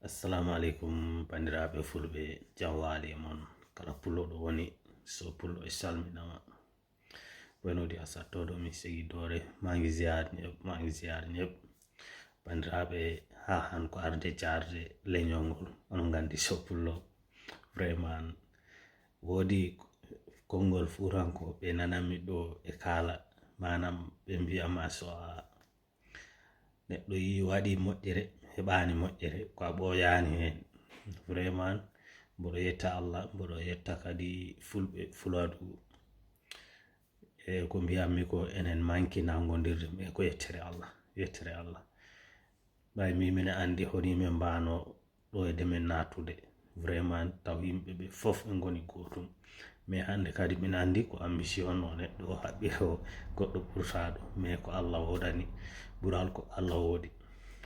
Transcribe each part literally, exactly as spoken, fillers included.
Assalamu aleykum, banndiraaɓe fulɓe, jam waali e mon. Kala pullo ɗo woni, so pullo e salminama. Wonodi a sattoɗo mi segi doore, maa ngi ziyaar ñëpp, maa ngi ziyaar ñëpp. Banndiraaɓe, haa han ko arde jaarde leñol ngol, onon nganndi so pullo, vraiment, woodi konngol fuuranko ɓe nanami ɗo e kaala, maanaam ɓe mbiyama so a neɗɗo yi waɗi moƴƴere, heɓaani moƴƴere, ko a ɓooyaani heen. Vraiment, mboɗo yetta Allah, mboɗo yetta kadi fulɓe, fuladu. E ko mbiyammi ko enen manki nangondirde, mais ko yettere Allah, yettere Allah. Ɓay mi mine anndi honi min mbano ɗo e demen natude. Vraiment, taw yimɓe ɓe fof ɓe ngoni gootum. Mais hannde kadi min anndi ko ambition o neɗɗo o haɓɓi o goɗɗo ɓurtaaɗo. Mais ko Allah woodani, ɓural ko Allah woodi.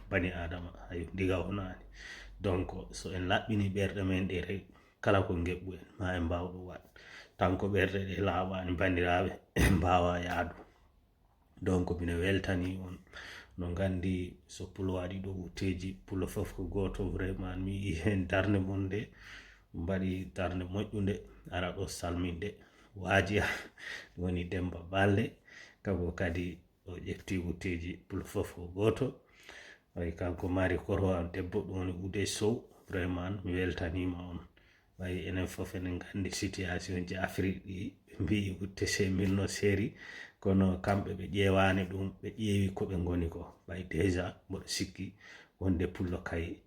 Bani Adama, ayo, ndiga wonaani. Donc, so en laɓɓini ɓerɗe men ɗe rek, kala ko ngeɓɓu en, ma en mbaaw ɗum waɗ. Tan ko ɓerɗe ɗe laaɓaani, banndiraaɓe, en mbaawa yaadu. Donc, mino weltani on. No nganndi, so pulo waɗi ɗo wutteeji, pulo fof ko gooto, vraiment, mi yii heen darnde mon nde, mbaɗi darnde moƴƴunde, ara ɗo salminde. Waaji woni Demmba Balde, kanko kadi o ƴefti wutteeji, pulo fof ko gooto. Ay, kanko mari korwa debbo, ɗum woni Ude Sow, vraiment, mi weltaniima on. Ɓay enen fof enen nganndi situation ji Afrik ɗi, ɓe mbiyi wutte se mil no seeri, kono kamɓe ɓe ƴeewaani ɗum, ɓe ƴeewi ko ɓe ngoni ko. Ɓay déjà mboɗo sikki wonde pullo kay.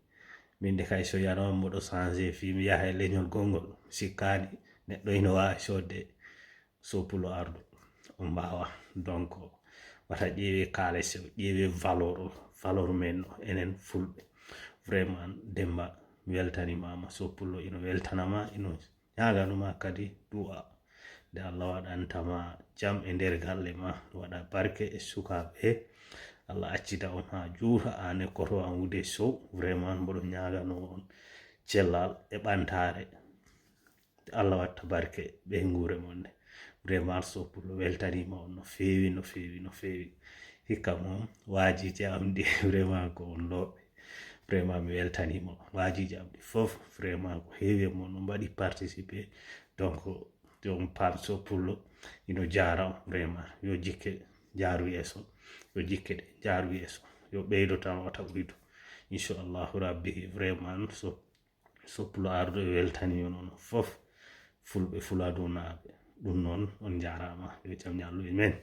Min de kay so yanoo mboɗo changé fii mi yaha e leñol gongol, sikkaani neɗɗo ina waawi soodde so pulo ardu, on mbaawa. Donc, wata ƴeewe kaalese, ƴeewe valeur o, valeur men o, enen fulɓe. Vraiment, Demmba, mi weltaniima ma, so pullo ino weltanama, ino ñaaganuma kadi du'a. Nde Allah waɗantama jam e nder galle ma, waɗa barke e sukaaɓe. Allah accida on haa juuta, aan e koto an Ude Sow. Vraiment, mboɗo ñaaganoo on cellal e ɓantaare. Allah watta barke ɓeynguure mon nde. Vraiment, so pullo weltaniima on no feewi, no feewi, no feewi. Hikka moom, waajiiji am ɗi, vraiment, ko on looɓe. Vraiment, mi weltaniima on. Waajiiji am ɗi fof, vraiment, ko heewi e mon, on mbaɗi participé. Donc, yo on paam so pullo, ino jaara on, vraiment. Yo jikke jaaru yeeso, yo jikke ɗe jaaru yeeso. Yo ɓeydo tan wata ɓuydo. Inchallahu Rabbi, vraiment, so so pulo ardo e weltani on, on fof, fulɓe, fuladunaaɓe. Ɗum noon, on njaaraama, yo jam ñallu e men.